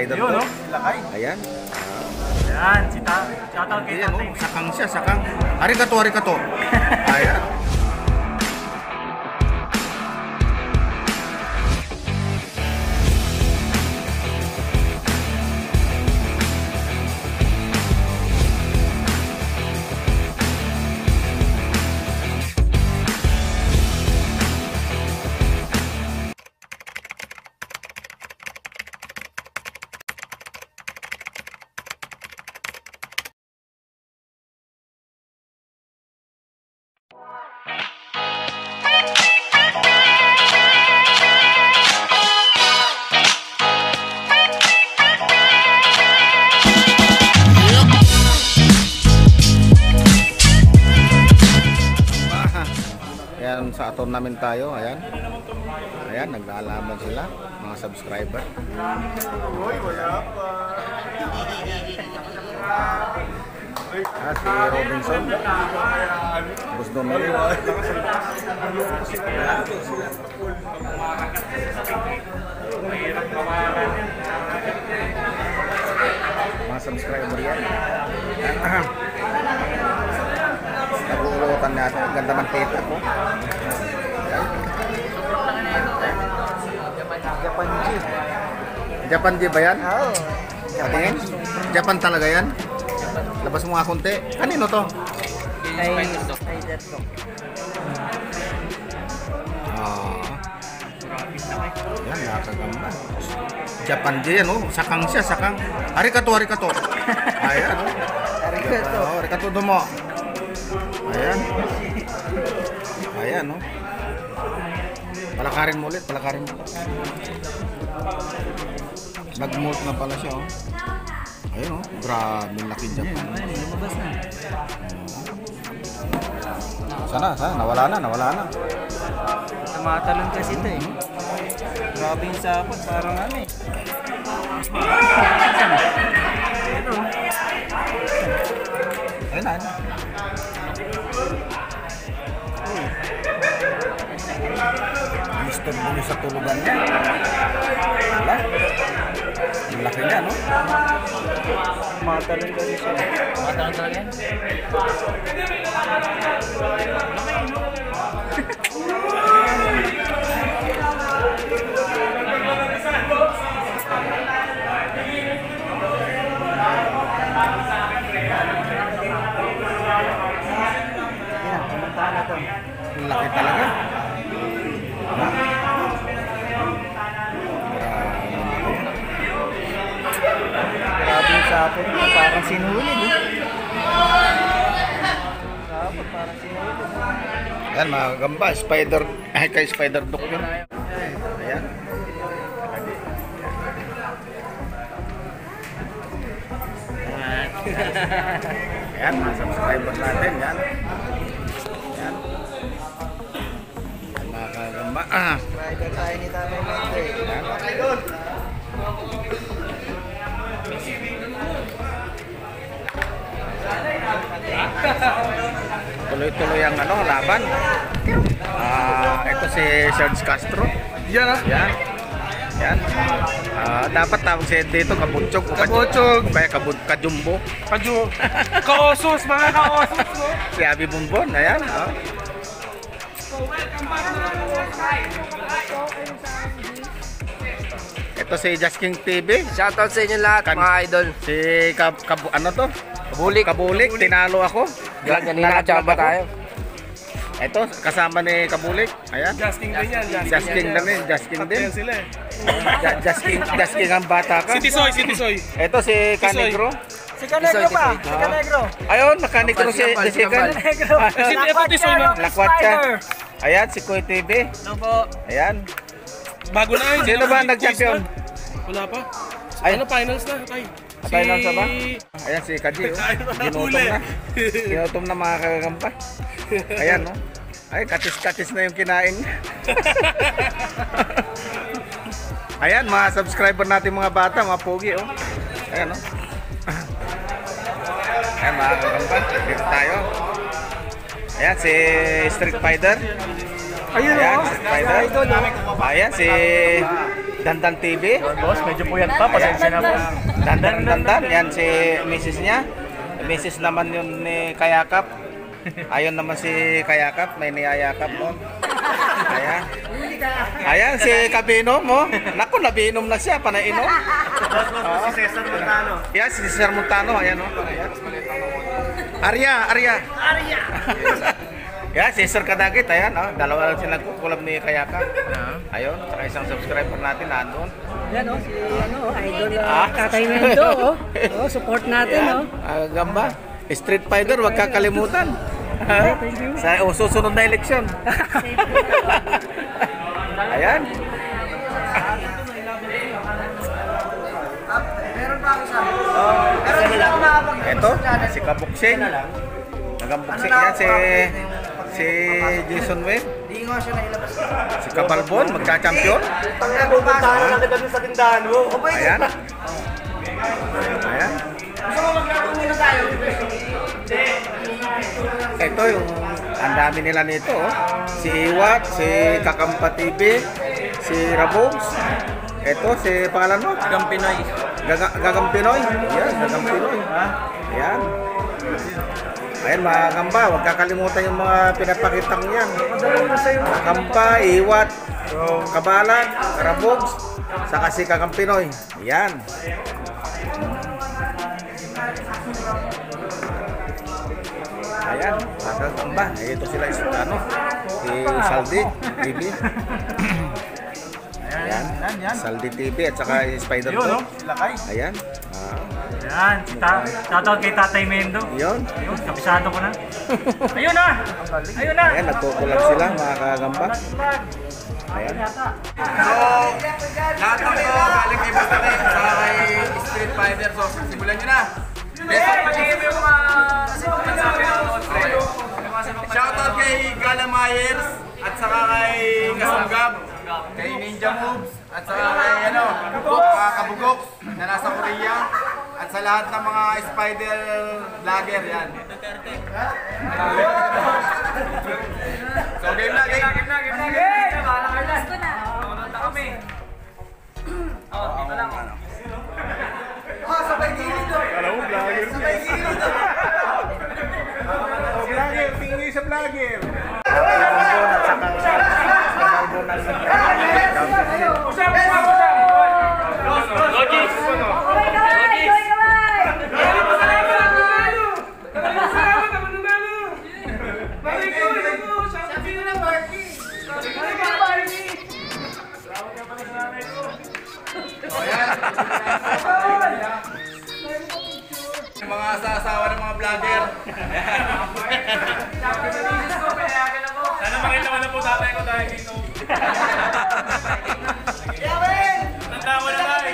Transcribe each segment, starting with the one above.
Spider Yun, Dog. no? Lakay. Ayan. Ayan, si ta shoutout kay Ayan, Tatay. oh, sakang siya, sakang. Arigato, arigato. Ayan. Ayan, sa aton namin tayo. Ayan. Ayan, naglalaban sila, mga subscriber. Uy, wala pa. Ah, si Robinson. Boss Dominic. Mga subscriber yan. Ayan. Nag-uulutan natin. Ang ganda ng tita ko. Ayan. Japan G. Japan G ba yan? Oo. Patingin? Japan talaga yan? Labas mo nga konti. Kanino to? Ay, Spider Dog. Ah. Yan, nakakagamba. Japan G yan, oh. Sakang siya, sakang. Arigato, arigato. Ayan, oh. Arigato. Oh, arigato domo. Ayan. Ayan, oh. Palakarin mo ulit, palakarin mo. Nag-molt na pala siya, oh. Ayun, oh. Grabe, laki Japan. Ayun, lumabas na. Sana, sana. Nawala na, nawala na. Tumatalon kasi ito eh. Grabe yung sapot, parang ano eh. Ayun na, ayun na. Mr. Blue sa tulugan niya. Wala. Ang laki niya, no? Tumatalon kasi siya. Tumatalon talaga yan? Yan, pumunta na to. Ang laki talaga. Grabe yung sapot niya, parang sinulid eh. Sapot, parang sinulid. Ayan, mga gamba. Spider, ay kay Spider Dog yun. Ayan. Ayan, mga subscriber natin. Yan. Ayan. Ayan, mga kagamba. Ah. Rider tayo ni Tatay Mente. Ayan. Tuloy-tuloy ang ano, laban. Ah, ito si Serge Castro. Yan ah. Yan. Yan. Ah, dapat tawag siya dito kabutchog o Kabutchog. O kaya kajumbo. Kaju. Kaosos, mga kaosos, no? Si Abby Bonbon, ayan. Oh. Ito si Just King TV. Shoutout sa inyo lahat, mga idol. Si ano to? Kabulik. Kabulik, tinalo ako. Yan, kanina kachamba tayo. Ito, kasama ni Kabulik. Ayan. Just King din yan. Just King na rin, Just King din. Yan sila eh. Just King, Just King ang bata ka. Si Tisoy, si Tisoy. Ito si Kanegro. Si Canegro pa! Si Canegro! Ayun, nakanegro si Kambal, si Kan. Canegro! Si ito Tisoy na. Lakwatsa. Ayan, si Kuy TV. Ano po? Ayan. Bago na yun. Sino ba ang nag-champion? Wala pa. Ay. Ano, finals na, tay? Finals na ba? Ayan si Kaji, oh. Ginutom na. Ginutom na mga kagagamba. Ayan, no. Ay, katis-katis na yung kinain. Ayan, mga subscriber natin mga bata, mga pogi, oh. Ayan, no. Ayan, mga kagagamba. Dito tayo. Ayan, si Street Fighter. Ayun, Ayan, oh. Street Fighter. Idol, oh. Ayan, si Dandan TV. Boss, medyo puyat pa. Pasensya na, boss. Dandan Dandan. Yan si misis niya. Misis naman yun ni Kayakap. Ayun naman si Kayakap, may niyayakap mo. Ayan. Ayan si Kabinom mo. Naku, nabinom na siya, panainom. Boss, si Cesar Montano. Yan si Cesar Montano, ayan oh. Arya, Arya. Arya. Yan si Sir Kadagit, ayan oh. Dalawa lang sila nagkukulab ni Kayakap. Ayun, saka isang subscriber natin nandun. Yan oh, si ano, idol Tatay Mendo oh. Oh, support natin Yan. oh. Gamba. Street Fighter, wag kakalimutan. Thank you. Sa susunod na eleksyon. Ayan. Meron pa ako sa. Pero hindi na ako makapag. Ito, si Kabuksing. Nagambuksin yan si Jason Webb. Hindi nga siya nailabas. Si Kabalbon, magka-champion. Tangina, pupuntahan na lang kita dun sa tindahan mo. Ayan. Ayan. Gusto mo maglaro muna tayo? Ito yung ang dami nila nito. Oh. Si Iwat, si Kakampa TV, si Rabogs. Ito si pangalan mo? Gagang Pinoy. Gagang Pinoy. Yan, Gagang Pinoy. Ayan. Ayan mga gamba, huwag kakalimutan yung mga pinapakitang yan. Kakampa, Iwat, Kabalan, Rabogs, saka si Kagang Pinoy. Ayan. Ayan, mga gamba. Ito sila is, ano, si Saldi TV. Ayan, Saldi TV at saka si Spider Yun, no? Dog. Lakay. Ayan. Ayan, shoutout kay Tatay Mendo. Yun. Ayun, kabisado ko na. Ayun na! Ayun na! Ayan, nagkukulang sila mga kagamba. Ayan. So, lahat ng ito galing kay Basta King sa kay Street Fighter. So, simulan nyo na. Shoutout kay Gala Myers at saka kay Kasunggab, kay Ninja Moves, at saka kay ano, Kabugok na nasa Korea, at sa lahat ng mga spider vlogger yan. So game na, game! Game na, game na, game na! Gusto na. Kami. Oh, dito lang. Oh, sabay gilid oh! Sabay gilid oh! Vlogger, tingin sa vlogger. Bonbon at saka Kabalbon ang Usap, usap, usap! Logis! Kaway, kaway! Kaway, kaway! Yung mga asawa ng mga vlogger. Sana makita ko na po tatay ko dahil dito. Tanda ko na tayo.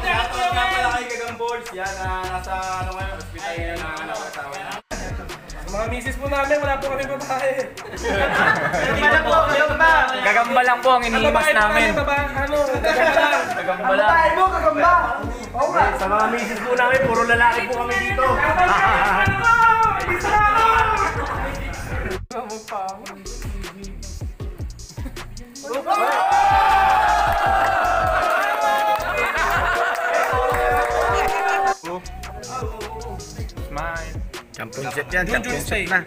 Shoutout nga pala kay Gagang Balls. Yan, nasa ano ngayon, hospital ngayon ang ano, asawa niya. Mga misis po namin, wala po kami babae. Gagamba lang po ang iniimas namin. Babae, ano, gagamba lang. Gagamba lang. Sa mga misis po namin, puro lalaki po kami dito. Championship yan, championship na.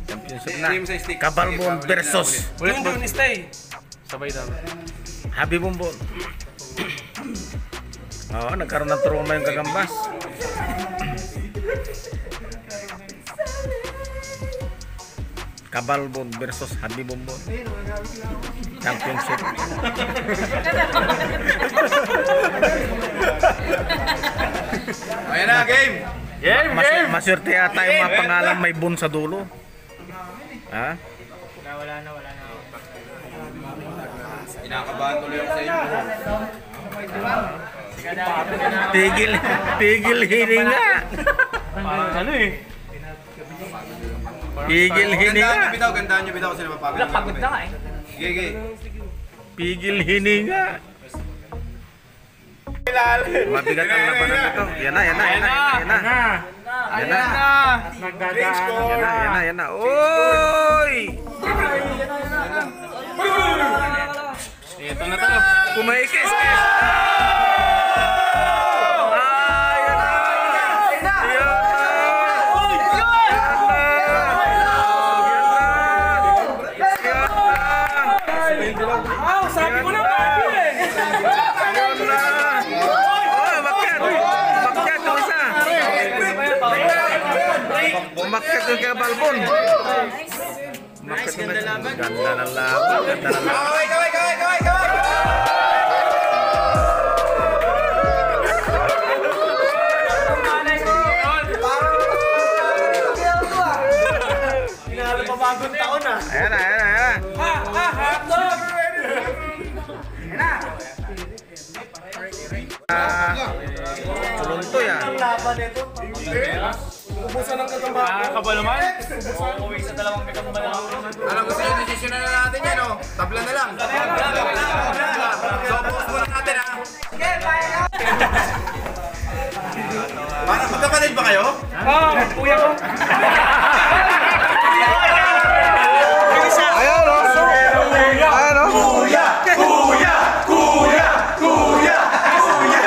Championship na. Game sa stick. Kabalbon versus Jun, Jun, stay. Sabay daw. Happy Bonbon. Oo, nagkaroon ng trauma yung gagamba. Kabalbon versus Happy Bonbon. Championship. Ayan na, game! Mas, maswerte yata yung mga pangalan may bun sa dulo. Ha? Kinakabahan tuloy ako sa inyo. Tigil, tigil hininga. Parang ano eh. Tigil Gandaan hininga. nyo bitaw, gandaan nyo bitaw kasi napapagod. Wala, pagod na nga eh. Sige, sige. Pigil hininga. Mabigat ang labanan nito. Yan na, yan na, yan na, yan na. Yan na. Nagdadaan. Yan na, yan na, yan na. Oy! Ito Na Kumaikis! Ay, yan na! Yan na! Ah, sabi ko na bago eh! Yan na! Oh, umakyat! Umakyat yung isa! Umakyat yung kay Balbon! Umakyat yung ganda ng laban! Ganda ng laban! Kaway, kaway, kaway, kaway, kaway! Ayan na, ayan na, ayan na. Hotdog! Ah, tuluntoy ah. Nakakaba naman. Alam ko sa'yo, decision na natin yan, oh. Tabla na lang. So, pause muna natin, ah. Para magkapatid ba kayo? Oh, kuya ko. Ayan oh. Ayan oh. Kuya! Kuya! Kuya! Kuya! Kuya!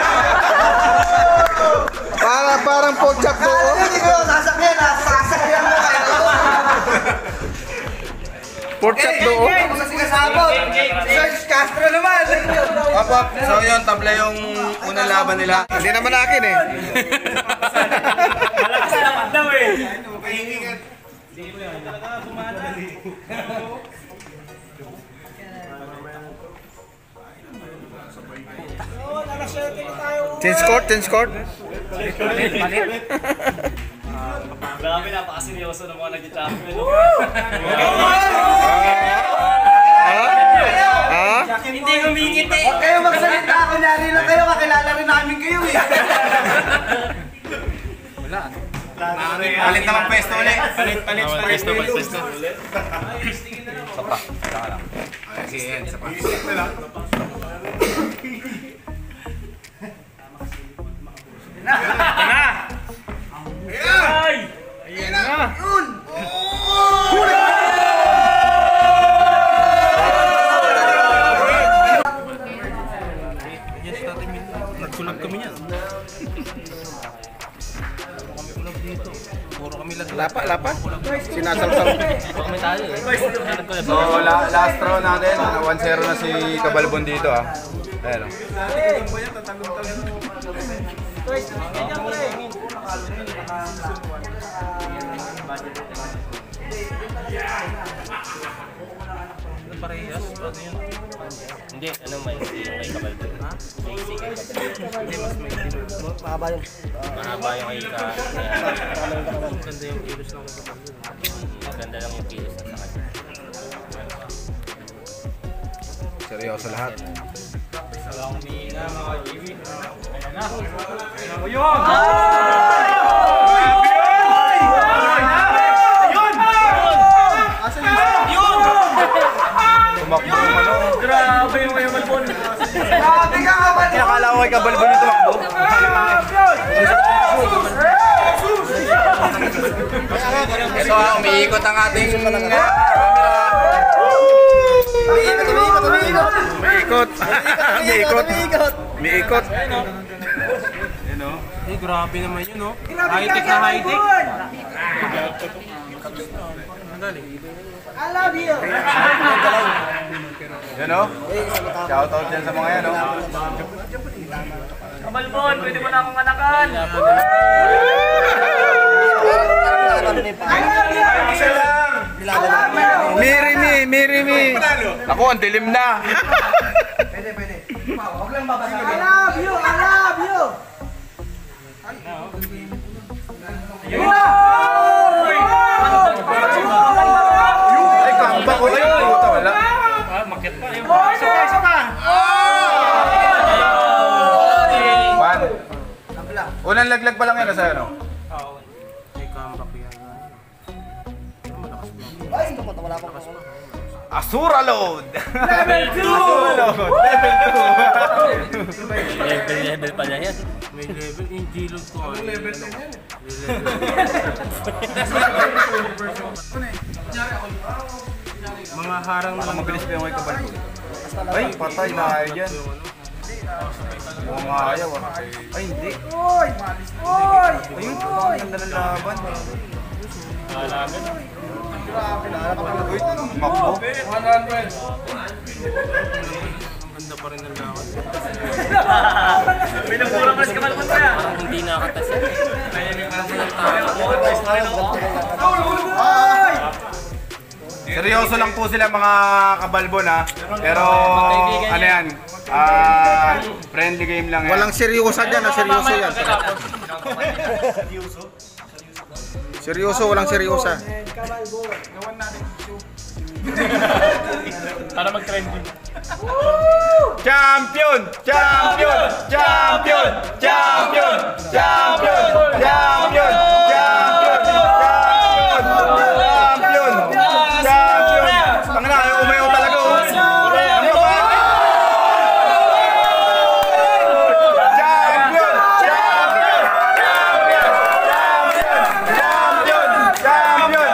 Parang pork chop to. oh. Hindi ko sasakyan, ah. Sasakyan mo kayo. Pork chop to. oh. Sa sinasabot. Serge Castro naman. Opo, so yun, tabla yung unang laban nila. Hindi naman akin eh. Malakas naman daw eh. Change court, change court. Grabe, napakaseryoso ng mga nag-champion. Ah? Hindi humingiti. Huwag kayo magsalita, kunyari lang kayo, kakilala rin namin kayo eh. Palit naman pwesto ulit. Palit, palit, palit. Pwesto, pwesto. Ay, sige, yan, isa pa. Ay! Ayan na! Lapa, lapa. Sinasalsal. So, last round natin, 1-0 na si Kabalbon dito ah. Ayan oh. Hindi, ano may yung kay Kabalbon. May isi kay Kabalbon. Hindi, mas may Mahaba yun. Mahaba yung kay Ka. Maganda yung kilos ng Kabalbon. Maganda lang yung kilos ng sa kanya. Seryoso lahat. Tumakbo yung ano. Grabe yung kay Malbon. Grabe ka, Kabalbon! Akala ko kay Kabalbon yung tumakbo. Ito ah, umiikot ang ating camera. Umiikot, umiikot, umiikot. Umiikot. Umiikot. Umiikot. Eh, grabe naman yun, no? High-tech na high-tech. I love you! Yan o. Shout out dyan sa mga yan o. Kabalbon, pwede mo na akong anakan. Isa lang. Mirimi, mirimi. Ako, ang dilim na. I love you! I love you! Ay, comeback ulit. Puta, wala. Isa pa, isa pa. One. Unang laglag pa lang yan, nasa ano? Asura load! Level 2! Asura load! Level 2! Level, level pala yan. May level, yung G-load ko. Anong level na yan? Mga harang na Parang mabilis pa yung kay Kabalbon. Ay, patay na ayaw yan. Mukhang ayaw ah. Ay, hindi. Ayun, ang ganda ng laban. Uy, tumakbo. Ganda pa rin ng laban. Pinagmura pa si Kabalbon kaya. Parang hindi nakatas yan. Seryoso lang po sila mga kabalbon ha. Pero ano yan, friendly game lang yan. Walang seryosa dyan, ah, seryoso yan. Seryoso, walang seryosa. Para mag-trending. Champion! Champion! Champion! Champion! Champion! Champion! Champion! Champion! Champion! Tangina, ayaw umayaw talaga oh. Ano ba? Champion! Champion! Champion! Champion! Champion! Champion!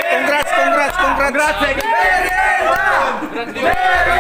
Congrats, congrats, congrats. Congrats!